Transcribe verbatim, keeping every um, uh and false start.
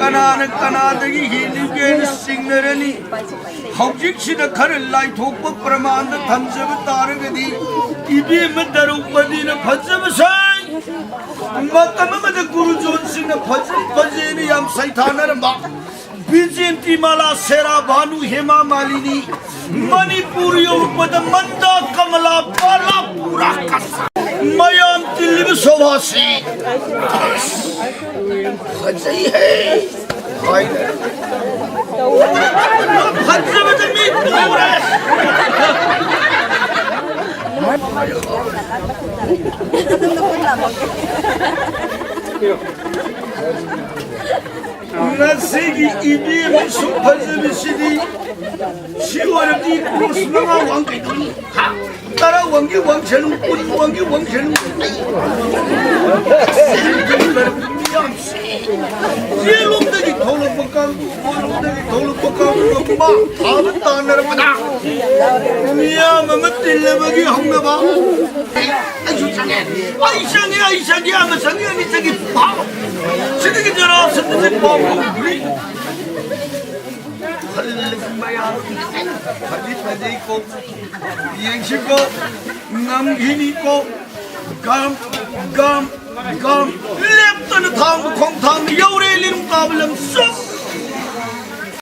ꯀꯅꯥꯅ ꯀꯅꯥꯗꯒꯤ ꯍꯦꯜꯂꯤꯒꯦꯅ ꯆꯤꯡꯅꯔꯅꯤ꯫ ꯍꯧꯖꯤꯛꯁꯤꯗ ꯈꯔ ꯂꯥꯏꯊꯣꯛꯄ ꯄ꯭ꯔꯃꯥꯟꯗ ꯊꯝꯖꯕ ꯇꯥꯔꯒꯗꯤ, ꯏꯕꯦꯝꯃ ꯗ꯭ꯔꯧꯄꯗꯤꯅ ꯐꯖꯕꯁꯦ, ꯃꯇꯝ ꯑꯃꯗ ꯒꯨꯔꯨꯖꯣꯟꯁꯤꯡꯅ ꯐꯖꯩ ꯐꯖꯩꯅ ꯌꯥꯝ ꯁꯩꯊꯥꯅꯔꯝꯕ ꯕꯤꯖꯦꯟꯇꯤ ꯃꯥꯂꯥ, ꯁꯦꯔꯥ ꯚꯥꯅꯨ, ꯍꯦꯃꯥ ꯃꯥꯂꯤꯅꯤ, ꯃꯅꯤꯄꯨꯔ ꯌꯧꯔꯛꯄꯗ ꯃꯟꯗꯥ, ꯀꯃꯂꯥ, ꯕꯥꯂꯥ, ꯄꯨꯔꯥ ꯀꯁꯥ꯫ ꯃꯌꯥꯝ ꯇꯤꯜꯂꯤꯕ ꯁꯣꯚꯥꯁꯤ ꯐꯖꯩꯍꯦ ꯍꯥꯏꯅ ꯐꯖꯕꯗ ꯃꯤ ꯇꯨꯔꯦ꯫ ꯉꯁꯤꯒꯤ ꯏꯕꯦꯝꯃ ꯁꯨꯛ ꯐꯖꯕꯤꯁꯤꯗꯤ ꯁꯤ ꯑꯣꯏꯔꯗꯤ ꯀ꯭ꯔꯣꯁ ꯃꯉꯥ ꯋꯥꯡ ꯀꯩꯗꯧꯅꯤ? ꯍꯥ? ꯇꯔꯥ ꯋꯥꯡꯒꯤ ꯋꯥꯡꯁꯅꯨ, ꯀꯨꯟ ꯋꯥꯡꯒꯤ ꯋꯥꯡꯁꯅꯨ꯫ ꯌꯦꯂꯣꯝꯗꯒꯤ ꯊꯣꯛꯂꯛꯄ ꯀꯥꯡꯕꯨ, ꯑꯣꯏꯔꯣꯝꯗꯒꯤ ꯊꯣꯛꯂꯛꯄ ꯀꯥꯡꯕꯨ ꯑꯃ ꯐꯥꯕ ꯇꯥꯟꯅꯔꯛꯄꯗ ꯃꯤꯌꯥꯝ ꯑꯃ ꯇꯤꯜꯂꯕꯒꯤ ꯍꯧꯅꯕ꯫ ꯑꯩꯁꯨ ꯆꯪꯉꯦ, ꯑꯩ ꯆꯪꯉꯦ, ꯑꯩ ꯆꯪꯉꯦ, ꯑꯃ ꯆꯪꯉꯦ, ꯑꯅꯤ ꯆꯪꯉꯦ, ꯐꯥꯕ꯫ ꯁꯤꯗꯒꯤ ꯖꯔꯥ ꯁꯠꯇꯁꯦ ꯄꯥꯎ ꯍꯧꯈ꯭ꯔꯤ꯫ ꯈꯜꯂꯁꯤ ꯃꯌꯥꯝ, ꯐꯗꯤ ꯐꯖꯩꯀꯣ, ꯌꯦꯡꯁꯤꯀꯣ, ꯉꯝꯈꯤꯅꯤꯀꯣ꯫ ꯒꯝ, ꯒꯝ, ꯒꯝ꯫ ꯂꯦꯞꯇꯅ ꯊꯥꯡꯕ ꯈꯣꯡꯊꯥꯡꯗ ꯌꯧꯔꯦ ꯂꯤꯔꯨꯡ ꯀꯥꯕ ꯂꯝꯁꯨ꯫